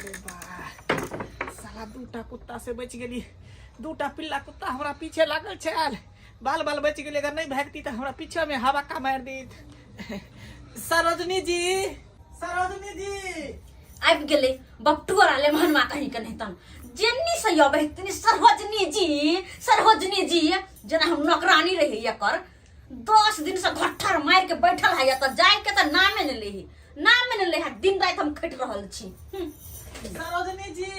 रे बा, साला दूटा कुत्ता से बच गेली। दूटा पिल्ला कुत्ता हमरा पीछे लागल छल, बाल बाल बच गेली। अगर नहीं भागती तो हमरा पीछे में हवा का मार दीत। सरोजनी जी, सरोजनी जी। आबि गेलै बपटुअर आले महनमा कहीं के नहीं तन जेन्नी से अबै तनी सरोजनी जी, सरोजनी जी, जेना हम नौकरानी रही। एकर 10 दिन से घट्ठर मार के बैठल है, तऽ जाय के तऽ नामे ने लेही, नामे ने लेहा। दिन राति हम खटि रहल छी। सरोजनी जी।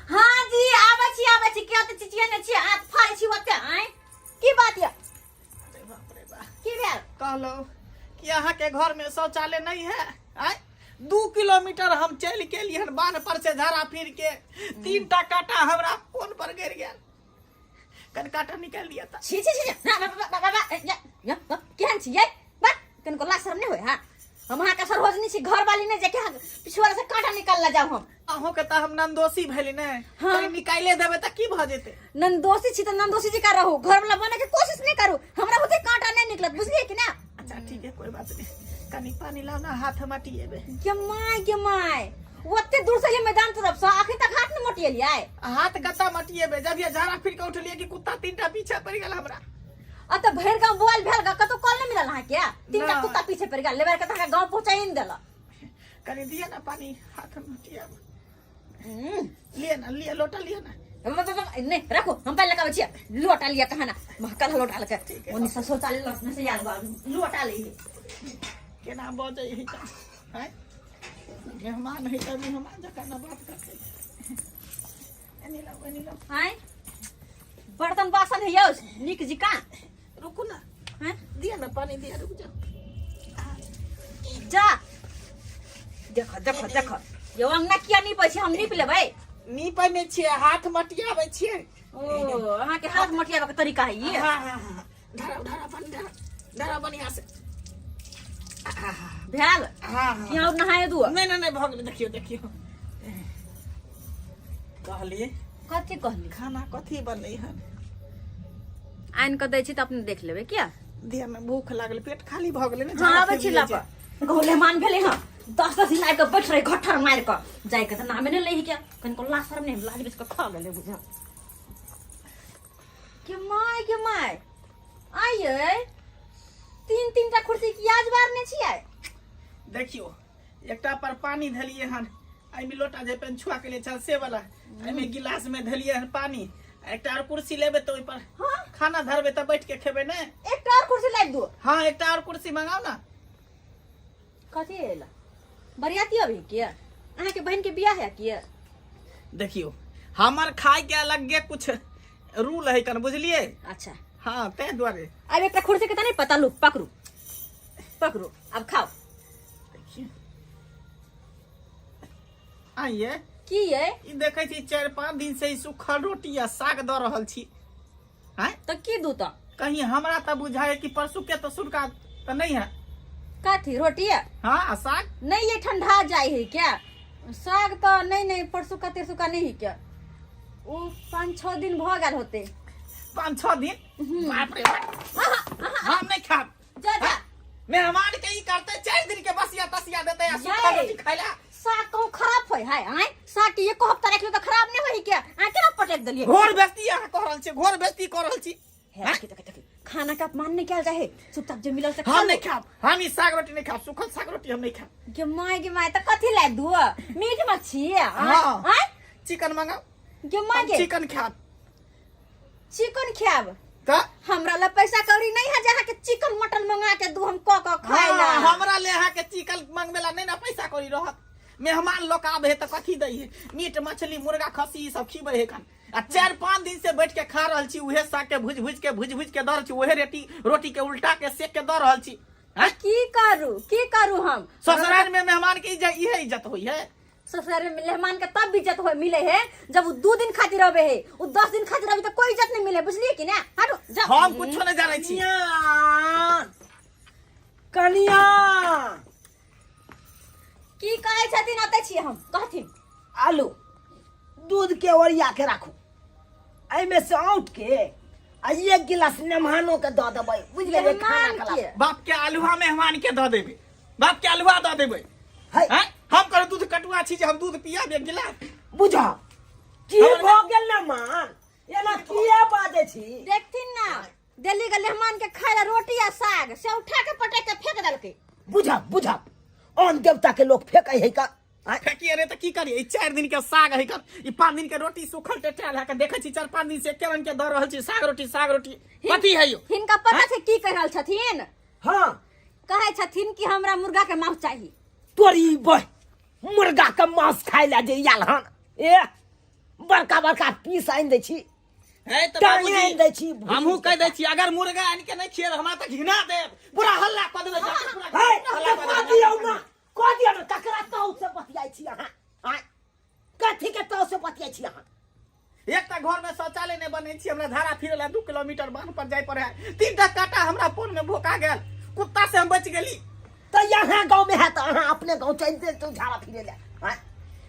हाँ जी, आबै छी, आबै छी। किया तऽ चिचिया ने छी, हाथ फाड़ै छी ओते? आँय, की बात यऽ? अरे बाप रे बाप। की भेल? कहलहुँ कि अहाँके घर में शौचालय नहीं है? आँय, 2 किलोमीटर हम चलि के एलियै हन बान्ह पर से झाड़ा फिर के। 3 टा कांटा हमरा कोन पर गिर गेल। कन कांटा निकालि दिया था। छी छी छी, ना बा बा बा बा, या या बा, केहन छी ये बा? कनको लाज शरम नहीं होय? हाँ, हम अहाँ के सरोजनी छी, घर वाली नहीं जे के पिछुआ से कांटा निकाल ला जाऊ हम। अहूँ के तऽ हम नंदोसी भेली ने। हाँ। कहीं निकाले देबै तऽ की भऽ जेतै? नंदोसी छी तऽ नंदोसी जी का रहू, घर वाला बने के कोशिश नहीं करू। हमरा होते कांटा नहीं निकलत, बुझलिए कि ना? अच्छा ठीक है, कोई बात नहीं। कनी पानी लाओ ना, हाथ हम अटिएबे। गे my, गे my, ओते दूर से ये मैदान तरफ से आखिर तक हाथ नहीं मोटिएलियै? हाथ कत्ता मटिएबे? जब ये झाड़ा फिर के उठलिए कि कुत्ता 3 टा पीछे पड़ गेल हमरा। आ तऽ भरि गांव बोल भेल गा, कतौ कॉल नहीं मिलल अहाँ के? 3 टा नहि। कुत्ता पीछे पड़ गेल, लेबर के तऽ गांव पहुंचाई नहीं देलक। कनी दिए ना पानी, हाथ हम मटिएब। लिए ना, लिए लोटा, लिए ना। नहीं, रखो, हम पहले लगावे छियै। लोटा लिया कहाँ ना महकल है लोटा लके। ठीक है। ओनी से शौचालय लौटने से याद बा लोटा ले। केना बजै है तऽ आँय, मेहमान है तऽ मेहमान जकाँ ना बात करतै। एनी लाउ, एनी लाउ। आय, बर्तन बासन है यौ नीक जिका। रुकू ना। हैं? दिया ना पानी, दिया, रुक जाओ। जा, देखो देखो देखो, यौ अंगना किया नीपै छी? हम नीप लेबै। नीपै नहि छियै, हाथ मटियाबै छियै। ओ, अहाँके हाथ मटियाबै के तरीका है ई? हाँ हाँ हाँ, धरा धरा पानी, धरा धरा बढ़िया से। भेल? हाँ हाँ। कि और नहाए दू? नहीं नहीं नहीं, भऽ गेलै। देखियौ देखियौ, कहलियै। कथी कहली? खाना कथी बनलै हन? आनि कऽ दै छी तऽ अपने देख लेबै किया। दिया में भूख लागल, पेट खाली भऽ गेलै ने। हाँ। झाड़ा आबै छी। फिर लऽ जे। कऽ गाँव मेहमान भेलै हँ, 10 10 दिन आबि कऽ बैठ रहे घट्ठर मारि कऽ, जाइके तऽ नामे नहि लैही। क्या कनिको लाज शरम नहि? लाज बेच कऽ खा गेलै बुझ के my, के my. आइए, तीन तीन टा कुर्सी की आज बारने छियै? देखियौ, एकटा पर पानी धलियै हन, एहिमे लोटा जे पेन छुआ के लिए छल से वाला, एहिमे गिलास में धलियै हन पानी। आ एकटा और कुर्सी लेबै तऽ ओहि पर खाना धरबै तऽ बैठ के खेबै ने। एकटा और कुर्सी लाबि दू? हाँ, एकटा और कुर्सी मंगाओ ना। कथी एला, बरियाती अभी के? अहाँके बहन के बियाह है की? देखियौ, हमर खाय के अलगे कुछ रूल है कन, बुझलियै? अच्छा। हाँ, ताहि दुआरे। अब एकटा कुर्सी के तऽ नहीं पता। लू, पकड़ू पकड़ू, अब खाओ। देखियौ, आइए। की ये? ई देखै छी, 4-5 दिन से ई सुखल रोटी आ साग दऽ रहल छी। आँय? तऽ की दू तऽ? कहीं हमरा तऽ बुझाय कि परसू के तऽ सुनका तऽ नहीं है। कथी, रोटी? हाँ, आ साग। नहीं, ये ठंडा जाय है क्या साग? तऽ नहीं नहीं, परसुका तेरसुका नहीं है क्या, ओ 5-6 दिन भऽ गेल होते। 5-6 दिन? बाप रे बाप, हम नहीं खाब। जा जा। मेहमान के ई करते, 4 दिन के बसिया तसिया देते आ सुखल जय। रोटी खाइला। साग कहूँ खराब होय है? आय, साग के एको हफ्ता रखलो तऽ खराब नहीं होय क्या? आय, केना पटक देलियै? घोर बेइज्जती अहाँ कह रहल छी, घोर बेइज्जती कह रहल छी। हे, देखी देखी देखी, खाना के अपमान नहीं कयल जाय है। चुपचाप जे मिलल से खा हम लो। नहीं खाब, हम ई साग रोटी नहीं खाब, सुखल साग रोटी हम नहीं खाब। गे my, गे my, तऽ कथी लाग दू? मीट मछली? हाँ। आय? चिकन मंगाओ। गे my, हम गे। चिकन खाब। चिकन खायब? तऽ। हमरा ला पैसा कौड़ी नहीं है जे अहाँके चिकन मटन मंगा के दू हम कऽ कऽ खाय ला। हाँ, हमरा ले अहाँके चिकन मंगबे ला नहीं ना पैसा कौड़ी रहत। मेहमान लोग आबे है तऽ कथी दै है? मीट मछली मुर्गा खस्सी ई सब खिबै है कन। आ 4-5 दिन से बैठ के खा रहल छी उहे साग के भुज भुज के, भुज भुज के दऽ रहल छी, उहे रोटी, रोटी के उल्टा के सेक के दऽ रहल छी। तऽ की करू, की करू हम? ससुराल में मेहमान के इज्जत, इहे इज्जत होई है? ससुराल में मेहमान के तब इज्जत हो मिले है जब वो 2 दिन खातिर रहे है। वो 10 दिन खातिर रहे तो कोई इज्जत नहीं मिले, बुझलिए कि ना? हटो, जाओ। हम कुछो नहीं जानै छी। कनिया, कनिया। की कहै छथिन? अतै छियै हम, कहथिन। आलू दूध के ओरिया के राखू, एहिमे से औंट के आ एक गिलास मेहमानो के दऽ देबै, बुझि गेलियै? खाना मेहमान खला के? बाप के आलुआ मेहमान के दऽ देबै, बाप के आलुआ दऽ देबै। है। हैं? हम करू दूध कटु। बटुआ छी जे हम दूध पियाब एक गिलास? बुझा की हमर भऽ गेल ने मान, एना किया बाजै छी? देखथिन ना, दिल्ली के मेहमान के खाय ला रोटी आ साग से उठा के पटक के फेंक देलकै। बुझा बुझा, आन देवता के लोग फेंकै है का? आँय? फेकिए रे तऽ की करिए? ई 4 दिन के साग है कन, ई 5 दिन के रोटी सुखल टेटायल है। देखै छी 4-5 दिन से एके रंग के दऽ रहल छी, साग रोटी साग रोटी। कथी है यौ? हिनका पता छै की कहि रहल छथिन? हाँ। कहै छथिन कि हमरा मुर्गा के मांस चाही। तोरी बह, मुर्गा के मांस खाय ला जे आयल हन, ए बड़का बड़का पीस आनि दै छी। है तऽ टांगे बाबूजी, आनि दै छी। हमहूँ कहि दै छी, अगर मुर्गा आनि के नहि खिएब हमरा तऽ घिना देब, पूरा हल्ला कऽ देबै जाके, पूरा है, हल्ला तऽ कऽ कऽ देबै। दियौ ना, कऽ दियौ ना। ककरा ताव से बतियाइ छी अहाँ? आँय, कथी के ताव से बतियाइ छी अहाँ? एक तऽ घर में शौचालय नहि बनै छी, हमरा धारा फिरे ला 2 किलोमीटर बान्ह पर जाय पड़े है। 3टा कांटा हमरा फोन में भोका गेल, कुत्ता से हम बच गेली। तऽ यहाँ गाँव में है तऽ अहाँ अपने गाँव चलि देल तो झाड़ा फिरे ला। आँय?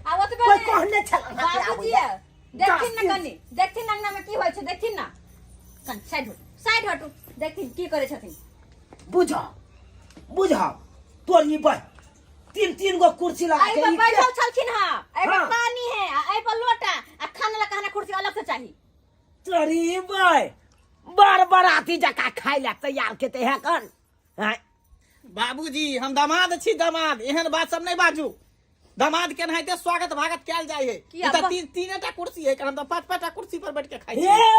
आ ओतबे कोइ नहि। कहने छल अहाँके आबै बाबूजी, लए? देखथिन ना दस कनी, देखथिन अंगना में की होइ छै, देखथिन ना। कनी साइड हटू, साइड हटू, देखथिन की करै छथिन। बुझा बुझा, तोरी बह, तीन तीन गो कुर्सी लगा एहि के पर ई बैठल छलखिन हँ, एहि पर हाँ। पानी है आ एहि पर लोटा, आ खाना ला कहना कुर्सी अलग से चाही। तोरी बह, बार बराती जका खाय ला तैयार केते है कन? आँय? बाबूजी, हम दामाद छी दामाद, एहन बात सब नहि बाजू। दामाद के एनाहिते स्वागत भागत कयल जाइ है। किया ई तऽ तीनेटा कुर्सी है, हम तऽ 5-5टा कुर्सी पर बैठ के खाइ छी। हे,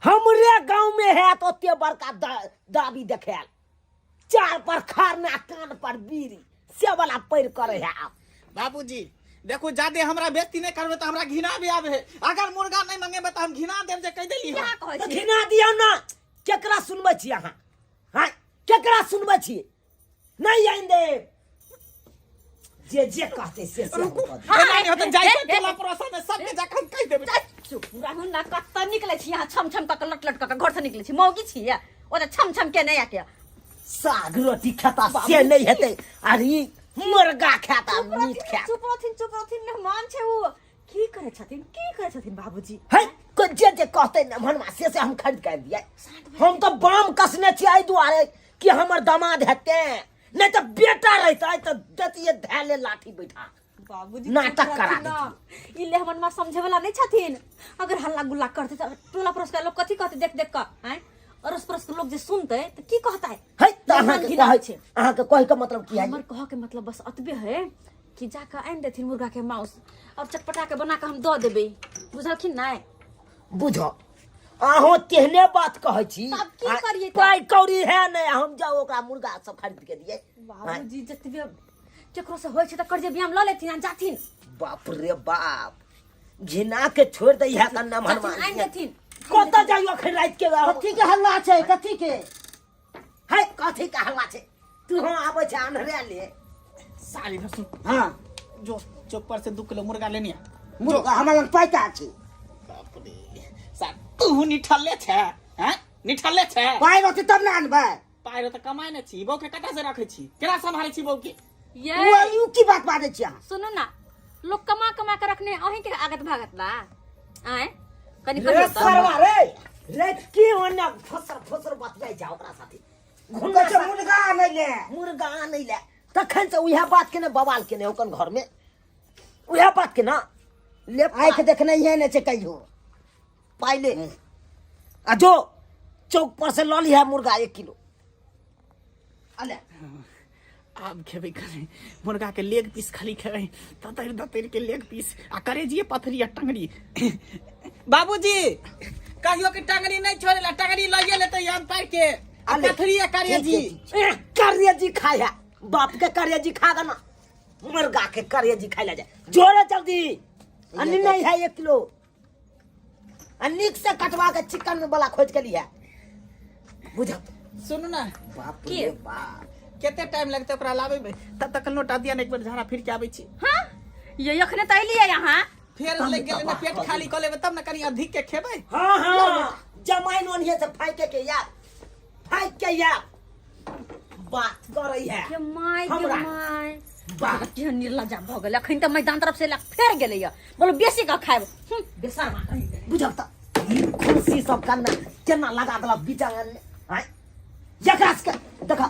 हमरे गांव में है तो ओते बड़का दाबी देखायल, चार पर खारना कान पर बीड़ी से वाला पैर करे है आप। बाबूजी देखू, ज्यादे हमरा बेइज्जती नहि करबै तऽ हमरा घिना भी आबे है। अगर मुर्गा नहि मंगेबै तऽ हम घिना देब जे कहि देली। क्या कहै तऽ छी? घिना दियौ ना, केकरा सुनबै छी अहाँ? हाँ, केकरा सुनबै छी? नहीं आनि देब, जे जे कहते से से हम रुकू, कऽ देब। एना नहि होतै, जाइ छै टोला पड़ोसा में सबके जाके हम कहि देबै। चुप रहू ना, कतऽ निकलै छी अहाँ छम छम कऽ कऽ लट लट कऽ कऽ घर से निकलै छी? मौगी छी ओ तऽ छम छम के नहि आके साग रोटी खेता से नहीं हेतै, आर ई मुर्गा खाता मीट खाता। चुप रहथिन, चुप रहथिन, मेहमान छै ओ। की करै छथिन, की करै छथिन बाबूजी? है जे जे कहते मेहमानवा से से हम खरीद के दिए। हम तो बाम कसने छियै एहि दुआरे कि हमर दामाद हेतै, नहीं तो बेटा रहता तो देतिए धैले लाठी बैठा बाबूजी नाटक चुप करा रहथिन ना। ई लेहमनमा समझे वाला नहीं छथिन। अगर हल्ला गुल्ला करते तऽ टोला पड़ोस के लोग कथी कहते देख देख कऽ? आँय, अड़ोस पड़ोस के लोग जे सुनते तऽ की कहतै? है तऽ मेहमान अहाँके घिना कहै छै। अहाँके कहै के मतलब की है? हमर कह के मतलब बस अतबे है कि जाके आनि देथिन मुर्गा के मांस और चटपटा के बना के हम दऽ देबै, बुझलखिन नहि? बुझो, अहों तेहने बात कहै छी। तब की करियै तऽ? पाइ कौड़ी है नहि, हम जाउ ओकरा मुर्गा सब खरीद के दियै? बाबूजी, जतबे केकरो से होइ छै तऽ कर्जे बियाम लऽ लेथिन आ जाथिन। बाप रे बाप, घिना के छोड़ दै है कन्ना। जाथिन, आनि देथिन। कतऽ जाइयो अखन राति के? कथी के हल्ला छै? कथी के है? कथी के हल्ला छै? तू हाँ आबै छै अन्हरे ले। साली सुन। हाँ। जो चौक पर से 2 किलो मुर्गा लेने आ। मुर्गा हमरा लग पैसा छै। बाप रे, सा तू निठल्ले छै? हैं, निठल्ले छै? पाइ रहतै तब ने आनबै। पाइ रहतै, कमाइ नहि छी, बहू के कतऽ से रखै छी, केना सम्हारै छी बहू के? ये ओ ई की बात बाजै छी अहाँ? सुनू ना, लोग कमा कमा के रखने, अहीं के आगत भागत बा? आय कनी रे कहियो तऽ। सरवा रे, रे की ओने फसर फसर बतियाइ जा ओकरा साथे? कहै छै मुर्गा आनै ले। मुर्गा आनै ले तखन से उएह बात के ने बवाल केने ओकन घर में, उएह बात के ना ले। आँखि देखने है ने छै कहियो। पाइले आ जो चौक पर से लऽ लिहा मुर्गा 1 किलो। अले आब खेबै कने मुर्गा के लेग पीस, खाली खेबै ततरि दतरि के लेग पीस आ करेजिए पथरी आ टंगरी। बाबूजी, कहियो कि टंगरी नहीं छोड़े ला, टंगरी लइए लेते हम पार के आ अले, पथरी आ करेजी। ठीक है, करेजी खाय है, बाप के करेजी खा देना, मुर्गा के करेजी खाय ला जाए। जोरे जल्दी अन्य नहीं है 1 किलो, आ नीक से कटवा के चिकन वाला खोज के लिया, बुझ। सुनू ना। बाप की? रे बाप, कते टाइम लगतै ओकरा लाबै में? तब तक नोटा दिया ने, एक बेर झाड़ा फिर के आबै छी। हाँ, ये अखने तऽ एलियै यहाँ। फेर लग गेलै ने, पेट खाली कऽ लेबै तब ने कनी अधिक के खेबै। हाँ हाँ, जमाइन ओनिये से फाइके के यार, फाइक के यार बात करै है के my के हमरा। My. बाप। केहन निर्लज्जा भऽ गेलै! अखन तऽ मैदान तरफ से एला, फेर गेलैया, बोलो बेसी कऽ खायब। बेसरमा कहीं गेलै। बुझल तऽ ई कुर्सी सब केना केना लगा देलक बीच आंगन में? आँय, एकरा सबके देख,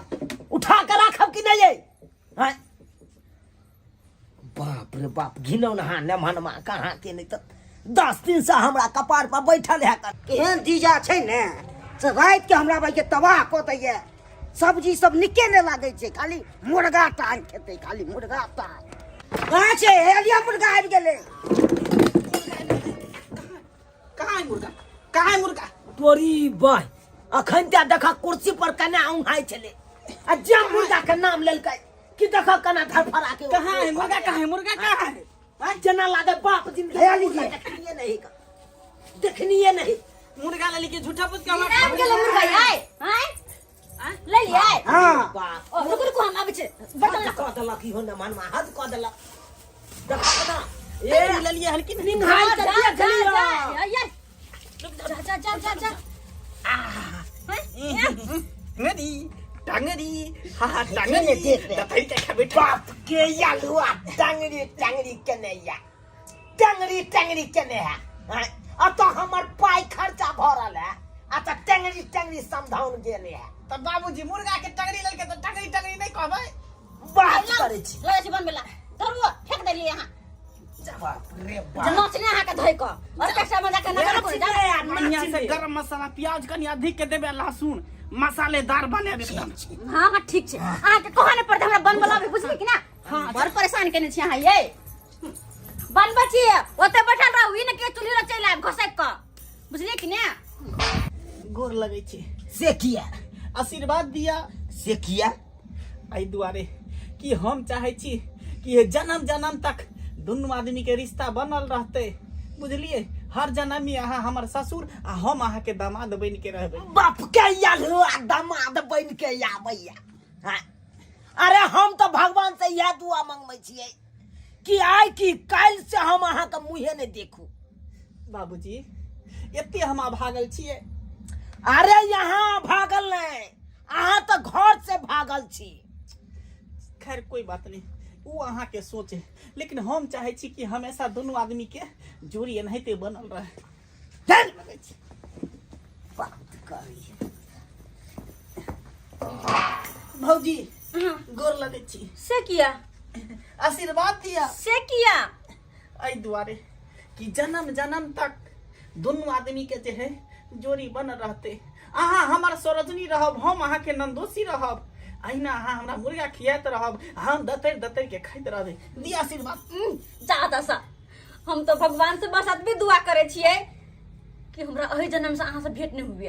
उठा के राखब कि नहीं? आँय, बाप रे बाप, घिनौना नेमहनमा कहाँ के नहि तऽ 10 दिन से हमरा कपार पर बैठल है। केहन जीजा छै ने से राति के हमरा भाई के तबाह कऽ दैया। सब्जी सब निके नहि लागै छै, खाली मुर्गा टांग खेतै, खाली मुर्गा टांग। कहाँ छै? हे लिअ, मुर्गा आबि गेलै। कहाँ है मुर्गा? कहाँ है मुर्गा? तोरी बाय, अखन ते देख कुर्सी पर कना औंघाइ छलै आ जे मुर्गा के नाम लेलकै कि देख कना धरफड़ा के। कहाँ है मुर्गा? कहाँ है मुर्गा? कहाँ है? आ, जेना लागे बाप जिंदगी हे लीजिए। देखनिए नहीं का, देखनिए नहीं। मुर्गा ले लीजिए, झूठा पूछ के हमरा आबि गेलै मुर्गा। आय आय ले लियै। हाँ। बाप। ओ रुकू रुकू, हम आबै छी, बर्तन हद लऽ कऽ देलक इहो ने मनमा, हद कऽ देलक। देख ना। ए ले लिए हल्की नहीं। निंघाइ के जा देख जा लिअ। जा ये जा जा जा जा जा। टांगरी टांगरी, हा हा, ने टांगरी। देख रे। दतई के खेबै। बाप के यालुआ टांगरी टांगरी केने या टांगरी टांगरी केने है। आँय, अतऽ हमर पाइ खर्चा भऽ रहल है आ तऽ टांगरी टांगरी समझाउन गेले है। तऽ बाबूजी मुर्गा के टंगरी लेलकै तऽ टंगरी टंगरी नहि कहबै? बात करै छी। लऽ जाइ छी बनबै ला। धरू, फेंक देलियै अहाँ। बाप रे जे बाप। नोचने अहाँके धोइ कऽ ऑर्केस्ट्रा में जाके नचल करू, जाउ। बढ़िया से गरम मसाला प्याज कनि अधिक के देबै, लहसुन मसालेदार बनेब एकदम। हाँ हाँ, ठीक छै। अहाँके कहऽ नहि पड़तै हमरा बनबै लाबै, बुझलियै कि ना? हाँ। बड़ परेशान केने छी अहाँ यै। बनबै छी, ओतऽ बैठल रहू, ई ने के चूल्ही लग चलि आयब घसकि कऽ, बुझलियै कि ने? गोर लगै छी। से किया? आशीर्वाद दिया। से किया? एहि दुआरे कि हम चाहै छी कि ये जन्म जन्म तक दुनू आदमी के रिश्ता बनल रहतै, बुझलियै? हर जन्म में अहाँ हमर ससुर आ हम अहाँ के दामाद बनि के रहबै। बाप के यलुआ दामाद बनि के आबैया। हाँ। अरे हम तऽ भगवान से इएह दुआ मंगबै छियै कि आइ की काल्हि से हम अहाँके मुँहे नहि देखू। बाबूजी, एते हम अभागल छियै? अरे यहाँ भागल नहि, अहाँ तऽ घर से भागल छी। खैर कोई बात नहीं, वो अहाँ के सोच है, लेकिन हम चाहे छी कि हमेशा दुनू आदमी के जोड़ी एनाहिते बनल रहे। चल। लगै छै। बात करी। भौजी, गोर लगै छी। से किया? आशीर्वाद दिया। से किया? एहि दुआरे कि जन्म जन्म तक दुनू आदमी के जे है जोड़ी बनल रहते। अहाँ हमर सरोजनी रहब, हम अहाँ के नंदोसी रहब। अहिना अहाँ हमरा मुर्गा खियाइत रहब, हम दतरि दतरि के खाइत रहबै। दी आशीर्वाद। जा दशा, हम तऽ भगवान से बस एतबे दुआ करै छियै कि हमरा एहि जन्म से अहाँ से भेंट नहि हुए।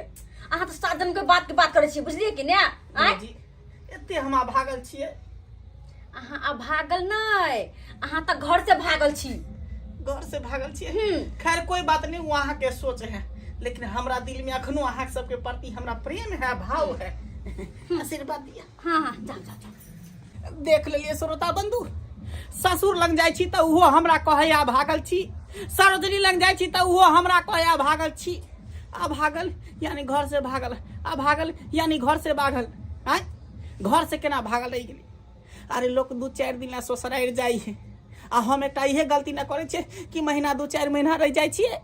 अहाँ तऽ 7 जन्म के बाद के बात करै छियै, बुझलियै कि ने? आँय? भौजी, एते हम अभागल छियै? अहाँ अभागल नहि, अहाँ तऽ घर से भागल छी। घर से भागल छियै। खैर कोई बात नहीं, वो अहाँ के सोच है, लेकिन हमरा दिल में अखनो अहाँ सबके प्रति हमरा प्रेम है, भाव है। आशीर्वाद दिया। हाँ हाँ, जाओ जाओ जाओ। देख लेलियै श्रोता बंधु, ससुर लग जाइ छी तऽ ओहो हमरा कहैया भागल छी, सरोजनी लग जाइ छी तऽ ओहो हमरा कहैया भागल छी। आ भागल यानी घर से भागल, आ भागल यानी घर से भागल। आँय, घर से केना भागल रहि गेली? अरे लोक 2-4 दिन ला ससुरारि जाइ है आ हम एकटा इहे गलती न करै छियै कि महीना 2-4 महीना रहि जाइ छियै।